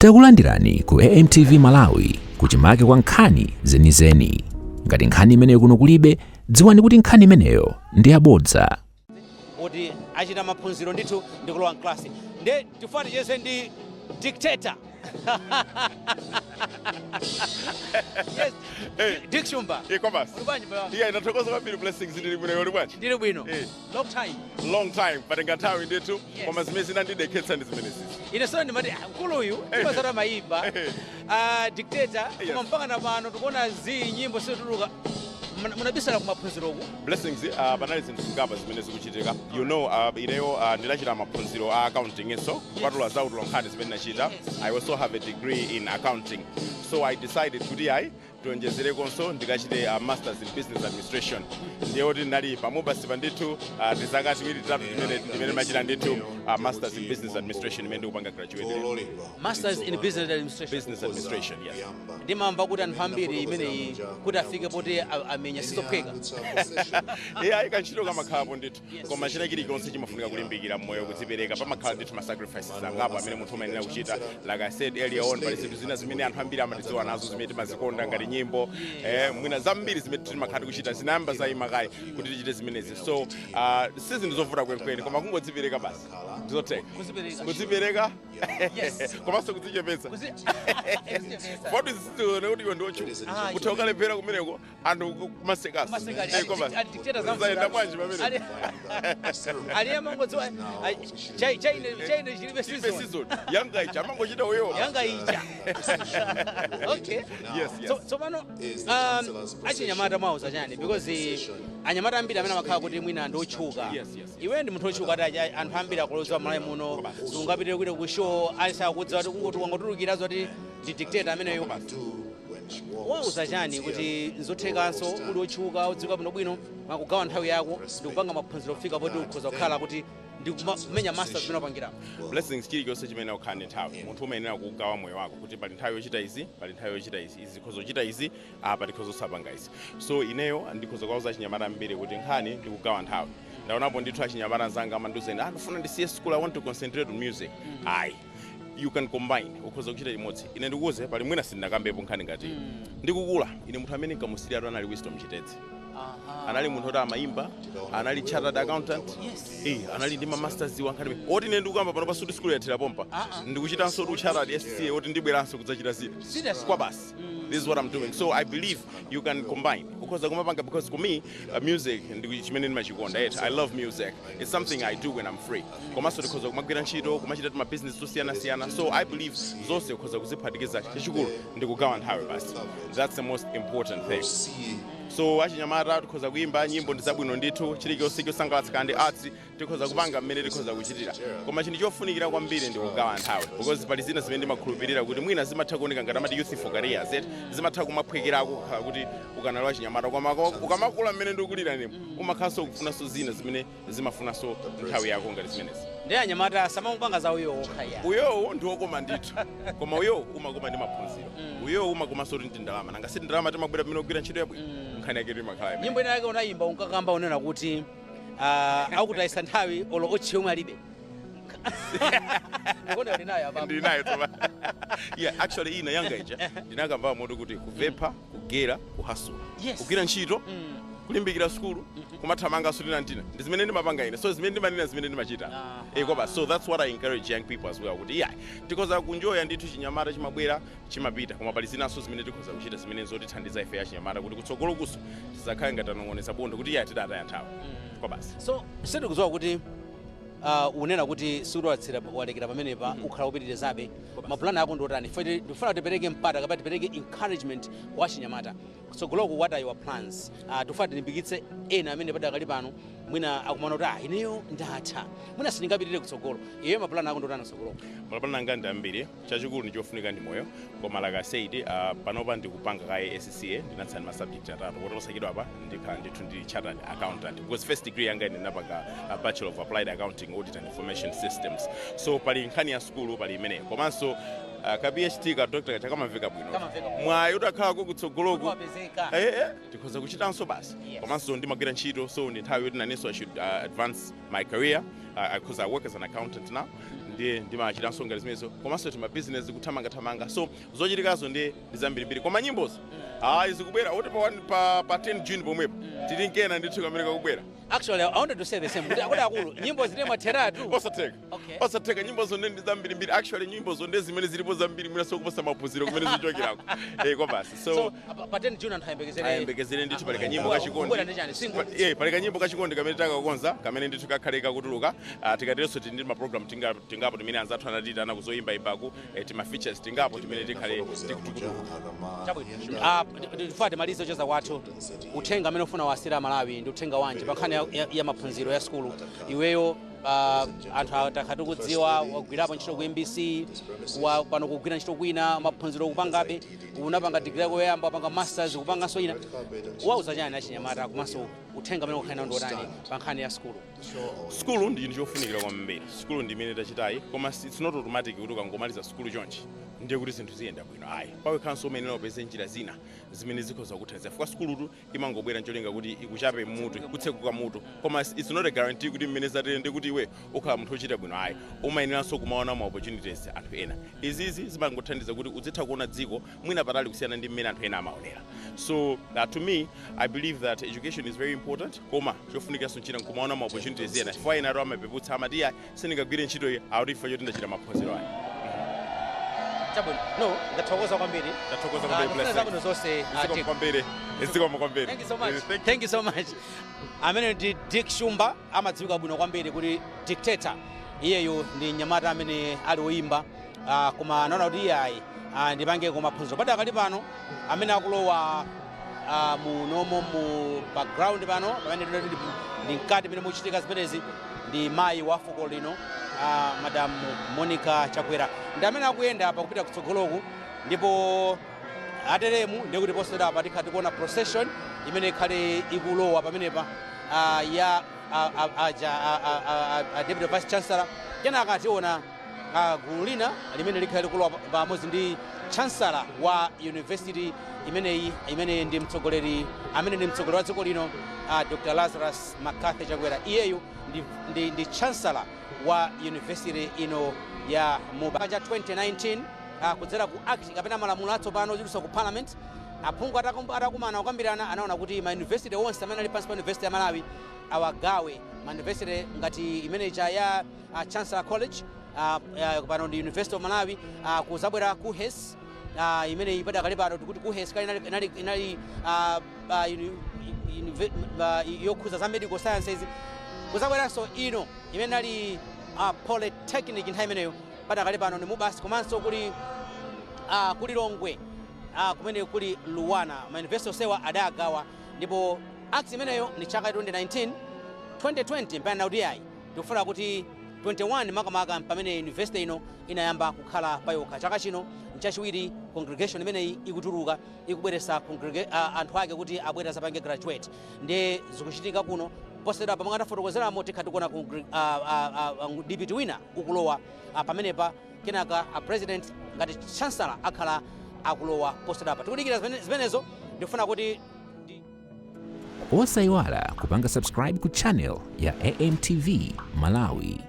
Takulandirani ku AMTV Malawi, kuchimake kwa nkhani zenizeni. Ngati nkhani imeneyo kuno kulibe, dziwani kuti nkhani imeneyo ndi yabodza. Kuti achita maphunziro ndithu ndikulowa mklasi, nde tifuna ticheze ndi Dictator. Yes. Hey. Dick Shumba. Eh, kwabasi. Uli bwanji, bwana? Iya, ndathokoza kwambiri, Blessings. Ndili bwino, uli bwanji? Ndili bwino. Long time. Long time, patenga nthawi ndithu. Koma zimene zinandidekhetsa ndi zimenezi. Ine sono ndimati, ah, mkuluyu timazata mayimba, ah, Dictator, koma mpaka na pano tikuona zi nyimbo sizituluka. Munabisala kumaphunziroku? Blessings, panali zinthu zingapo zimene zikuchitika. Ineyo ndinachita maphunziro a accounting, so kupatula za utolankhani zimene ndinachita, I also have a degree in accounting. So I decided kuti ayi, tionjezerekonso, ndikachite masters in business administration. Ndiye kuti ndinali pamobasipa ndithu tizaka 2, 3 ndimene machita ndithu masters in business administration imene ndikupanga graduate lero. Masters in business administration. Business administration, yes. Ndimamva kuti anthu ambiri imeneyi kuti afike poti amenya sizophweka. Iye ayi, kantchito kamakhalapo ndithu, koma china chilichonse chimafunika kulimbikira mmoyo, kudzipereka. Pamakhala ndithu ma sacrifices angapo amene munthu umayenera kuchita. Like I said earlier on, pali zinthu zina zimene anthu ambiri amatidziwa nazo, zimene timazikonda ngati nyimbo, mwina zambiri zimene timakhala tikuchita zinayamba zayima kaye kuti tichite zimenezi. So si zinthu zovuta kwenikweni, koma kungodzipereka basi, ndizotheka. Kudzipereka. Kudzipereka komanso kudzichepetsa. Kudzichepetsa. Foti zizione kuti iwe ndiwochuka, kuti ukalephera kumeneko anthu kumasekaso. Kumaseka. Eh, koma Ali dictator zayenda bwanji pamene? Ali amangodziwa chaine chaine chilibe Chilibe season. Season yanga icha amangochita uyo. Yanga ija, okay. Yes. So tsopano achinyamata mwauza chani? Because anyamata ambiri amene amakhala kuti mwina ndi otchuka, iwe ndi munthu otchuka, ati anthu ambiri akuloziwa Malawi muno, sungapitire kuita ku show alisakudziwa kuti kungoti wangotulukira zoti ndi Dictator ameneyo. Wauza chani kuti nzothekanso uli otchuka, udziwika bwinobwino, makugawa nthawi yako ndikupanga maphunziro kufika poti ukhoza kukhala kuti ndikumenya masters zimene upangirapo? Blessings, chilichonse chimene ukhala ndi nthawi, munthu umayenera kugawa moyo wako kuti pali nthawi yochita izi, pali nthawi yochita izi, izi zikhoza kuchita izi, apa tikhoza kusapanga izi. So ineyo ndikhoza kuwauza achinyamata ambiri kuti nkhani ndikugawa nthawi. Ndaonapo ndithu achinyamata anzanga amandiuzeni, "Ah, ndifuna ndisiye school, I want to concentrate on music." Ayi, you can combine, ukhoza kuchita limodzi. Ine ndikuuze, pali mwina sindinakambepo nkhani ngati ndikukula ine, munthu amene nkamusiratu anali Wisdom Chitedze. Anali munthu oti amayimba, anali chartered accountant, anali ndi ma masters iwa nkhani oti ine ndikukamba pano pasuti school yathera pompa, ndikuchitanso tu chartered ACCA, oti ndibweranso kudzachita zina. Seriously? Kwa basi, this is what I'm doing. So I believe you can combine, ukhoza kumapanga, because for me, music ndi chimene ndimachikonda yet I love music. It's something I do when I'm free. Komanso ndikhoza kumagwira ntchito, kumachita ma business tosiyanasiyana. So I believe zonse ukhoza kuziphatikiza. Chachikulu ndikugawa nthawi basi. That's the most important thing. So achinyamata, tikhoza kuimba nyimbo, ndi zabwino ndithu, chilichonse chosangalatsa kandi arts tikhoza kupanga mmene tikhoza kuchitira, koma chinthu chofunikira kwambiri ndi kugawa nthawi, because pali zina zimene ndimakhulupirira kuti mwina zimatha kuoneka ngati amati youthful careers eti, zimatha kumaphwekerako kukhala kuti ukanalowa chinyamata, koma ukamakula mmene ndikukulira nemo, umakhalanso kufunanso zina zimene zimafunanso nthawi yako ngati zimenezi. Ndi anyamata samamupanga za uyo okha ya. Uyowo ndi wokoma ndithu, koma uyowo umakoma ndi maphunziro, uyowo umakomanso kuti ndi ndalama. Nanga si ndalama timabwera pamene kugwira ntchito yabwino? Nkhani yake imakhala imene. Nyimbo ina yake unayimba, unkakamba unena kuti akutayisa nthawi olo otchi yomwe alibe. Ndikuona uli nayo apapo. Ndili nayo toma. Yeah, actually ina yanga ija ndinakamba moto kuti kuvepha, kugera, kuhasula, kugwira ntchito, kulimbikira sukulu, kumathamanganso tina ntina, ndi zimene ndimapanga ine. So zimene ndimanena, zimene ndimachita. Kopa so that's what I encourage young people as well, kuti yeah, tikhoza kunjoya ndithu, chinyamata chimabwera, chimapita, koma pali zinanso zimene tikhoza kuchita zimene zotithandiza ife achinyamata kuti kutsogolo kuso tizakhale ngati tanong'oneza bondo kuti yeah, tidataya nthawi kwa basi. So sindikudziwa kuti unena kuti sikuti walekera pamenepa, ukhala upitirizabe, mapulani ako ndiotani? Ndifuna tipereke mpata kapena tipereke encouragement kwa achinyamata kutsogoloku. What are your plans? Tifuna tilimbikitse ena amene padakali pano mwina akumana kuti, ah, ineyo ndatha, mwina sindingapitirire kutsogolo. Iye, mapulani ako ndiotani kutsogoloko? Mapulani anga ndi ambiri. Chachikulu ndi chofunika ndi moyo, koma like I said, panopa ndikupanga kaye ACCA. Ndinatsala ma subject atatu kuti posachedwa apa ndikhala ndithu ndi chartered accountant, because first degree yanga ine ndinapanga Bachelor of Applied Accounting, Audit and Information Systems. So pali nkhani ya sukulu, pali imeneyo, komanso ka PhD, ka doctor chakamamveka bwino. Kamamveka bwino. Mwayi utakhalako kutsogoloku wapezeka. Tikhoza kuchitanso basi. Yes. Komanso ndimagwira ntchito, so ndi nthawi yoti nanenso I should advance my career, because I work as an accountant now. Ndiye ndimachitanso ngati zimenezo, komanso tima business kuthamangathamanga. So zochitikazo ndiye ndi zambirimbiri, koma nyimbozo, ayi, zikubwera oti pa 10 June pomwepo tili nkena ndithu kamene kakubwera. Actually, I wanted to say the same, kuti akuluakulu, nyimbo zili mwatheratu. Osatheka. Osatheka. Nyimbo zonde ndi zambirimbiri. Actually, nyimbo zonde zimene zilipo zambiri mwina kuposa maphunziro kumene zichokerako, kwa basi. So, So pa 10 June anthu ayembekezere. Ayembekezere ndithu, pali kanyimbo kachikondi. Kubwera ndi chani? Single? Pali kanyimbo kachikondi kamene takakonza, kamene ndithu kakhale kakutuluka. Tikaterenso tili ndi ma program tingapo timene anzathu anatitana kuzoyimba imbaku, tima features tingapo timene tikhale tikutuluka. Chabwino. Ndifuna timalize kucheza kwathu. Uthenga amene ufuna wasira Malawi ndi uthenga wanji pa nkhani ya maphunziro ya sukulu? Iweyo, anthu atakhala kudziwa wagwirapo ntchito ku MBC, wa pano kugwira ntchito kwina, maphunziro kupangabe, unapanga digiri yako yoyamba, wapanga masters, kupanganso ina. Wauza chani achinyamata, komanso uthenga amene ukhala nawo ndi otani pa nkhani ya sukulu? Sukulu ndi chinthu chofunikira kwambiri. Sukulu ndi imene tachitayi, koma it's not automatic kuti ukangomaliza sukulu chonchi ndiye kuti zinthu ziyenda bwino, ayi. Pawekhanso umenera upeze njira zina zimene zikhoza kuthandiza, chifukwa sukulutu imangobwera ncholinga kuti ikuchape mutu, kutsekuka mutu, koma it's not a guarantee kuti mmene zatere ndi kuti iwe ukhala munthu wochita bwino, ayi. Umayeneranso kumaona ma opportunities anthu ena. Izizi zimangothandiza kuti uzitha kuona dziko mwina patali kusiyana ndi mmene anthu ena amaonera. So to me, I believe that education is very important, koma chofunikiranso nchina nkumaona ma opportunities ena, chifukwa ena atu amapeputsa, amati, "Ayi, sindingagwire ntchito iyi akuti chifukwa choti ndachita maphunziro aya." Chabwino, no, ndathokoza kwambiri. Ndathokoza kwambiri. Ndikufuna Blessing. zabwino zonse, Zikomo Dick. kwambiri, zikomo kwambiri. Thank you so much. Thank you. Thank you so much. Amene ndi Dick Shumba, amadziwika bwino kwambiri kuti Dictator. Iyeyo ndi mnyamata amene ali woyimba, koma anaona kuti iyayi, ndipange koma maphunziro. Padakali pano amene akulowa munomo mu background pano, pamene ndi mkati mene muchitika zimenezi, ndi mayi wa fuko lino, Madam Monica Chakwera, ndi amene akuyenda apa kupita kutsogoloku. Ndipo ateremu ndikuti posachedwapa tikhala tikuona procession imene ikhale ikulowa pamenepa, ya aja a deputy vice chancellor. Kenaka tiona gulu lina limene likhale likulowa pamodzi ndi chancellor wa university imeneyi, imene ndi mtsogoleri, amene ndi mtsogoleri wa dziko lino, Dr Lazarus McCarthy Chakwera. Iyeyu ndi chancellor wa university ino ya MUBAS. Cha 2019, kudzera ku act kapena malamulo atsopano ochulutsa ku parliament, aphungu atakumana kukambirana, anaona kuti ma university onse amene ali pansi pa University ya Malawi awagawe. Ma university ngati imeneja ya Chancellor College, pano ndi University of Malawi, kuzabwera KUHeS, imene padakali pano tikuti KUHeS kale inali yokhuza za medical sciences. Kuzabweranso ino imene inali polytechnic nthawi imeneyo, padakali pano ndi MUBAS. Komanso kuli Lilongwe, kumene kuli LUANAR. Ma university onsewa adagawa, ndipo act imeneyo ni chaka 2019. 2020 mpaka nauti ayi, tikufuna kuti 21 makamaka pamene university ino inayamba kukhala payokha. Chaka chino nchachiwiri congregation imeneyi ikutuluka, ikubweretsa anthu ake kuti abwere azapange graduate. Ndiye zikuchitika kuno posachedwa pamwe atafotokozeramo, tikha tikuona deputy wina ukulowa pamenepa. Kenaka a president ngati chancellor akhala akulowa posachedwapa. Tikudikira zimenezo. Ndikufuna kuti Osayiwala kupanga subscribe ku channel ya AMTV Malawi.